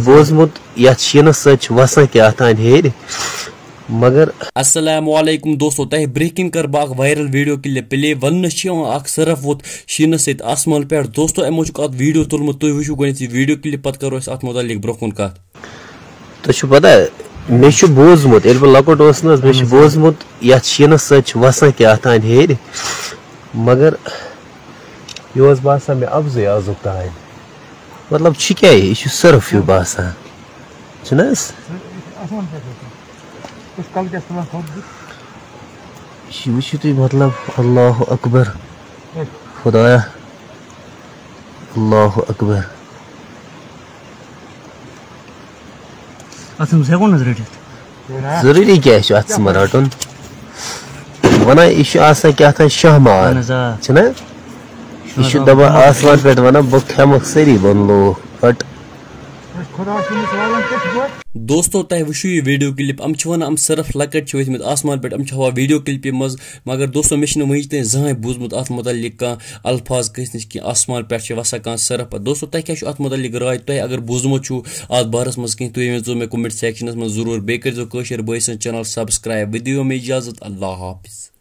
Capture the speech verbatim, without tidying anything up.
بوزمُت، یَتھ شیٖنَس سۭتۍ چھِ وَسان کیٛاہ تام ہیٚرِ، مگر السلام علیکم دوستو، تۄہہِ برٛونٛہہ کِنۍ کَرٕ بہٕ اَکھ وایرل ویٖڈیو کِلِپ پلے۔ وَننہٕ چھِ یِوان اَکھ سرف ووت شیٖنَس سۭتۍ آسمان پٮ۪ٹھ۔ دوستو، اَمہِ موٗجوٗب اَتھ ویٖڈیو تُلمُت، تُہۍ وٕچھِو گۄڈٕنٮ۪تھ یہِ ویٖڈیو کِلِپ، پَتہٕ کَرو أسۍ اَتھ مُتعلِق برٛونٛہہ کُن کَتھ۔ تۄہہِ چھُو پَتہ، مےٚ چھُ بوٗزمُت، ییٚلہِ بہٕ لۄکُٹ اوسُس نہ حظ، مےٚ چھُ بوٗزمُت، یَتھ شیٖنَس سۭتۍ چھِ وَسان کیٛاہ تام ہیٚرِ، مگر یہِ اوس باسان مےٚ اَپزُے آزُک تام۔ مطلب، چھُ کیٛاہ یہِ؟ یہِ چھُ سرف ہیوٗ باسان، چھُنہٕ حظ؟ آسمان پٮ۪ٹھ وَسان۔ کُس کَلہٕ کیٛاہ چھُ تُلان تھوٚد بُتھ؟ یہِ چھُ، وٕچھِو تُہۍ، مطلب، اللہ اکبر، خدایا، اللہ اکبر۔ اَتھ منٛز ہٮ۪کو نہٕ حظ رٔٹِتھ؟ ضروٗری کیٛاہ چھُ اَتھ منٛز رَٹُن؟ وَنان، یہِ چھُ آسان کیٛاہ تام شاہ مار، اَہَن حظ، آ۔ چھُنہ؟ یہِ چھُ دَپان آسمان پٮ۪ٹھ وَنان، بہٕ کھٮ۪مَکھ سٲری بَنہٕ لوٗکھ پَٹ۔ خۄدا چھُ أمِس والان کِتھ پٲٹھۍ؟ دوستو، تۄہہِ وٕچھِو یہِ ویٖڈیو کِلِپ، یِم چھِ وَنان، یِم سرف لۄکٕٹۍ چھِ ؤتھۍ مٕتۍ آسمان پٮ۪ٹھ، یِم چھِ ہاوان ویٖڈیو کِلپہِ منٛز، مگر دوستو، مےٚ چھُنہٕ وٕنہِ تام زٕہٕنۍ بوٗزمُت اَتھ مُتعلِق کانٛہہ الفاظ کٲنٛسہِ نِش کینٛہہ، آسمان پٮ۪ٹھ چھِ وَسان کانٛہہ سرف۔ دوستو، تۄہہِ کیٛاہ چھُ اَتھ مُتعلِق راے؟ تۄہہِ اگر بوٗزمُت چھُو اَتھ بارَس منٛز کینٛہہ، تُہۍ ؤنۍزیو مےٚ comment sectionَس منٛز ضروٗر۔ بیٚیہِ کٔرۍزیو کٲشِر بٲے سٕنٛز channel subscribe۔ وۄنۍ دِیِو مےٚ اِجازت، اللہ حافظ۔